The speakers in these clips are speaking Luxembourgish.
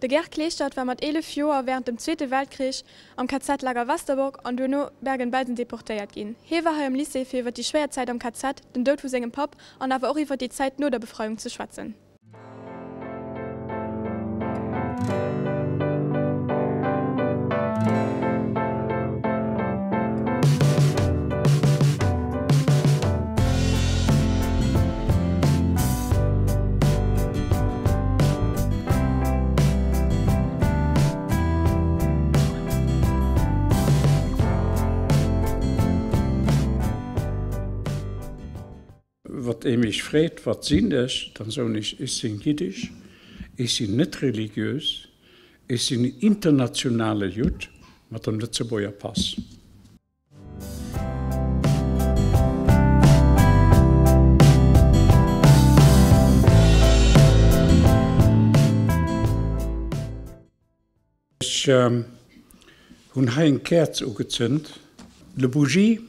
De Gerd Kleeschtert war mat 11 Joer wärend dem Zweete Weltkrich am KZ-Lager Westerbork an duerno Bergen-Belsen deportéiert ginn. Hie war hei am Lycée fir iwwer déi schwéier Zäit am KZ, den Doud vu sengem Papp an awer och iwwer déi Zäit no der Befreiung ze schwätzen. Wat ee mech freet, wat sinn ech, dann soen ech, ech sinn jiddisch, ech sinn net religiös, ech sinn internationale Judd mat dem Lëtzebuerger Pass. Ech hunn hei eng Käerz ugezünd. Le Bougie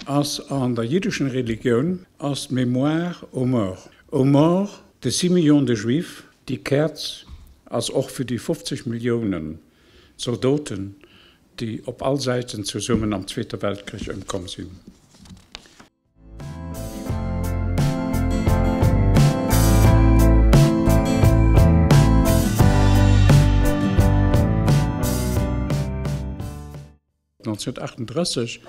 ass an der jiddeschen Religioun ass d'Mémoire aux morts, aux morts de 6 millions de Juifs. Déi Käerz ass och fir déi 50 Milliounen Zaldoten, déi op all Säiten zesummen am Zweete Weltkrich ëmkomm sinn. 1938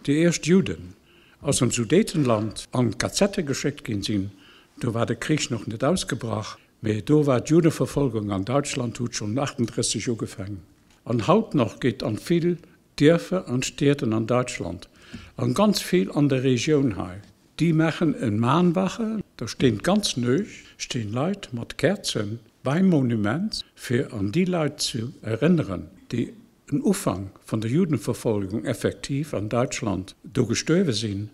déi éischt Juden aus dem Sudetenland an d'Kazette geschéckt ginn sinn, do war de Krich nach net ausgebrach, mee do war d'Judeverfolgung an Deutschland huet schonn 38 ugefaangen. An haut nach geet an vill Dierfer an Stieden an Deutschland an ganz vill an der Regioun hei, déi maachen en Mahnwache, da stinn d'ganz Nuecht stinn Leit mat Kerzen beim Monument fir an déi Leit zu erënneren, déi en Ufank vun der Judenverfolgung effektiv an Deutschland do gestuerwe sinn.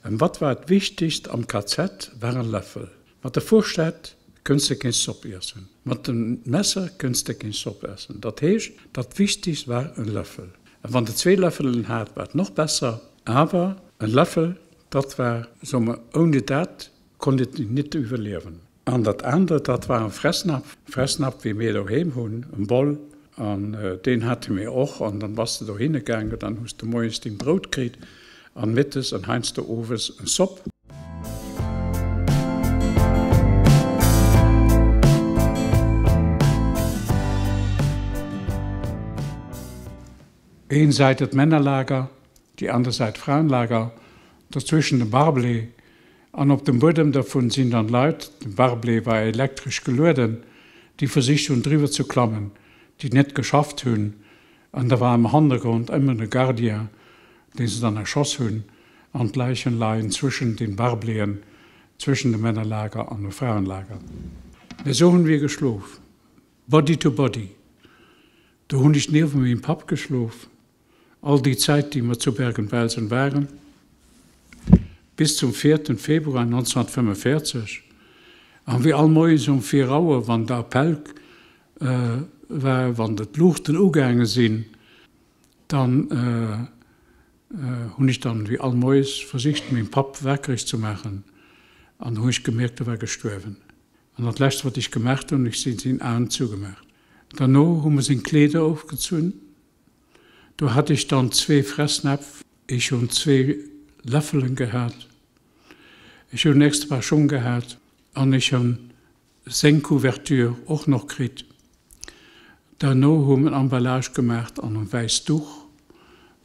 Wat war et Wichtigst am KZ war en Läffel. Mat der Fourchette kënns de keng Zopp iessen, mat dem Messer kënns de keng Zopp essen. Dat heescht, dat Wichtigst war en Löffel. A wann de zwee Löffelen hat, war et noch besser. Awer en Löffel, dat war, soe mer, ouni dat konnt et nit iwwerliewen. An dat anert, dat war en Fressnapf, Fressnapf wéi mir doheem hunn, en Boll, an deen hate mir och. An dann bass de dohinne gaangen, dann hues de moies deng Brout kritt an mëttes an heiansdo owes en Zopp. Een Säit et Männerlager, déi aner Säit Frauenlager, dozwischen de Barbelé. An op dem Buedem dervun sinn dann Leit, den Barbelé war elektresch gelueden, déi versicht hunn driwwer zu klammen, déi net geschafft hunn. An da war am Hannergrond ëmmer e Gardien, dee se dann erschoss hunn. An d'Läichen leien zwëschen den Barbeléen, zwëschen dem Männerlager an dem Frauenlager. Mä sou hunn wir geschlof, body to body. Do hunn ech niewent mengem Papp geschlof. All déi Zäit, déi mer zu Bergen-Belsen waren, bis zum 4. Februar 1945, an wéi all Moies um 4 Auer, wann de Appell war, wann d'Luuchten ugaange sinn, dann hunn ech dann wéi all Moies versicht, meng Papp wakereg ze maachen, an da hunn ech gemierkt, e war gestuerwen. An dat lescht, wat ech gemaach hunn, ech sinn seng Aen zougemaach. Derno hu mer seng Kleeder ofgezunn. Do hat ech dann zwee Fressnäpf, ech hunn zwee Läffelen gehat, ech hunn extra Schong gehat an ech hunn seng Couverture och noch kritt. Derno hu mer en Emballage gemaacht an en wäisst Duch,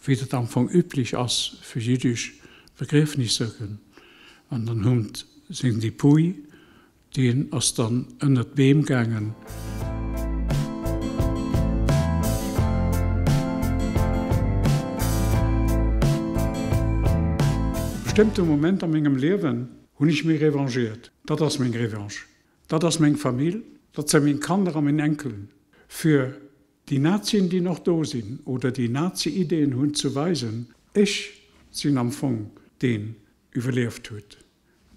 wéi dat am Fong üblich ass fir jüdisch Begriefnisser. An dann hunn seng Depouille Deen ass dann ënnert d'Beem gaangen. E bestëmmte Moment a mengem Liewen hunn ech mech revangiert. Dat ass meng Revanche. Dat ass meng Famill, dat si meng Kanner a meng Enkelen. Fir déi Nazien, déi nach do sinn oder déi Nazi-Ideeën hunn, ze weisen, ech sinn am Fong deen iwwerlieft huet.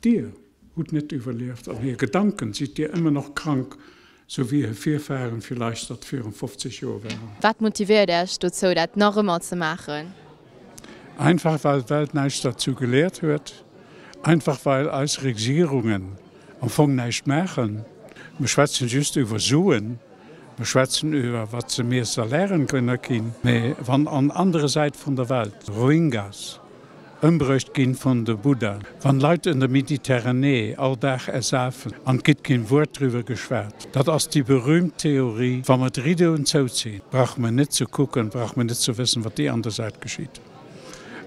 Dir hutt net iwwerlieft, an hir Gedanken sidd Dir ëmmer noch krank, sou wéi hir Virfahren villeicht dat virun 50 Joer waren. Wat motivéiert Äech dozou dat nach ëmmer ze maachen? Einfach well d'Welt näischt derzou geléiert huet, einfach well eis Regierungen am Fong näischt maachen. Mir schwätzen just iwwer Suen, mir schwätzen iwwer wat se mir Salairen kënne ginn, mä wann an andere Säit vun der Welt Rohingyas ëmbruecht ginn vun de Buddha, wann Leit en der Méditerranée all Dag ersafen an et gëtt keen Wuert driwwer geschwat, dat ass déi berühmt Theorie, wa mer d'Rideauen zouzinn, brauche mer net ze kucken, brauche mer net ze wëssen, wat déi aner Säit geschitt.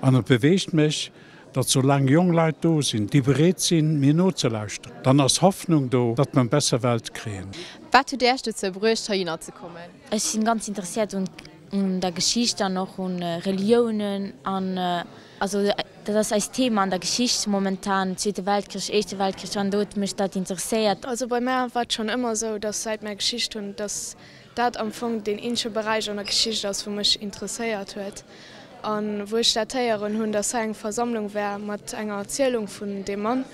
An et beweegt mech, datt soulaang jong Leit do sinn, déi bereet sinn, mir nozelauschteren, dann ass Hoffnung do, datt mer eng besser Welt kréien. Wat huet Äech dozou bruecht, heihinner ze kommen? Ech sinn ganz interesséiert un un der Geschicht an och un Reliounen an also dat ass eist Thema an der Geschicht momentan, Zweete Weltkrich, Éischte Weltkrich an do huet mech dat interesséiert. Also bei mär war et schonn ëmmer esou, dass säit mär Geschicht hunn, dass dat am Fong deen eenzege Beräich an der Geschicht ass, wou mech interesséiert huet. An wou ech dat héieren hunn, dass hei eng Versammlung wär mat enger Erzielung vun deem Mann,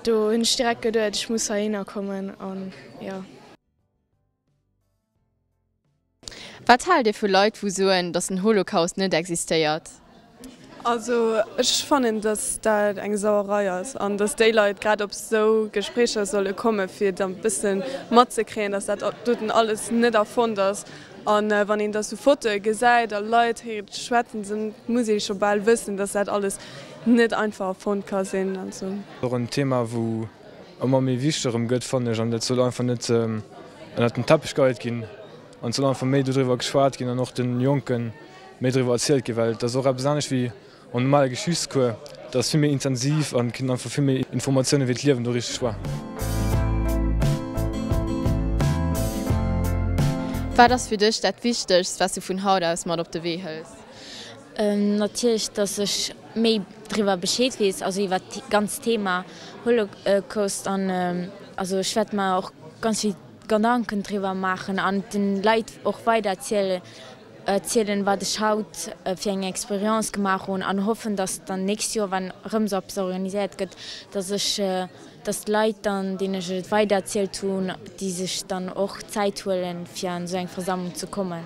do hunn ech direkt geduet, ech muss heihinner kommen an jo. Wat haalt Dir vu Leit wou soen, datt den Holocaust net existéiert? Also ech fannen, datt dat eng Sauerei ass an datt déi Leit grad op esou Gespréicher solle komme fir da bësse matzekréien, datt dat doten alles net erfonnt ass. A wann een da sou Fotoe gesäit a Leit héiert schwätzen, da muss ee scho bal wëssen, datt dat alles net einfach erfonnt ka sinn. Also. Och en Thema wou ëmmer méi wichteg erëm gëtt, fannen ech, an dat soll einfach net ënnert den Teppech geheit ginn. An et soll einfach méi dodriwwer geschwat ginn an och de Jonke méi driwwer erzielt ginn, well et ass och eppes anescht wéi en normale Geschichtscours. Et ass vill méi intensiv an et kritt een einfach vill méi Informatiounen, wéi d'Liewen do richteg war. Wat ass fir dech dat Wichtegst, wat s du vun haut aus mat op de Wee hëls? Natierlech, dass ech méi driwwer Bescheed weess, also iwwer d'ganz Thema Holocaust an also ech wäert mer och ganz vill Gedanken driwwer maachen an den Leit och weider erzielen wat ech haut fir eng Expérience gemaach hunn an hoffen dass dann nächst Joer wann erëm sou eppes organiséiert gëtt dass ech dass d'Leit dann deenen ech et weider erzielt hunn déi sech dann och Zäit huelen fir an sou eng Versammlung ze kommen.